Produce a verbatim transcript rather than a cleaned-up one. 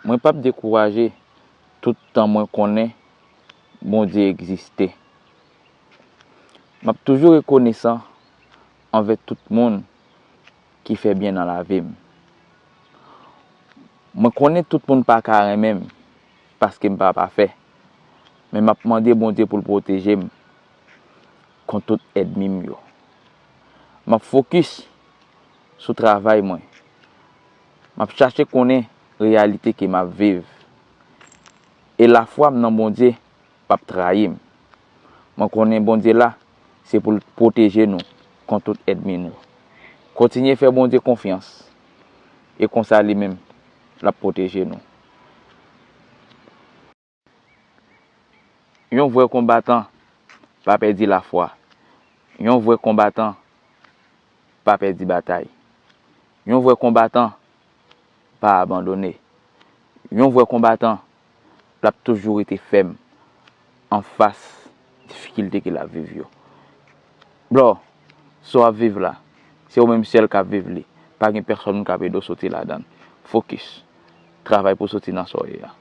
Mwen p ap dekouraje tout tan mwen konnen Bondye egziste. M ap toujou rekonesan anvè tout moun ki fè byen nan lavi m. Mwen konnen tout moun pa ka renmen m paske m pa pafè, men m ap mande Bondye pou l pwoteje m kont tout ènmi m yo. M ap fokis sou travay mwen. M ap chache konnen reyalite ke m ap viv. E lafwa m nan Bondye p ap trayi m. Mwen konnen Bondye la, se pou l pwoteje nou kont tout ènmi nou. Kontinye fè Bondye konfyans, e konsa li menm, l ap pwoteje nou. Yon vrè konbatan pa pèdi lafwa. Yon vrè konbatan pa pèdi batay. Yon vrè konbatan pa abandone. Yon vrè konbatan, l ap toujou rete fèm anfas difikilte ke l ap viv yo. Bro, sa w ap viv la, se ou menm sèl k ap viv li. Pa gen pèsonn k ap ede w soti ladan l. Fokis. Travay pou w soti nan sa w ye a.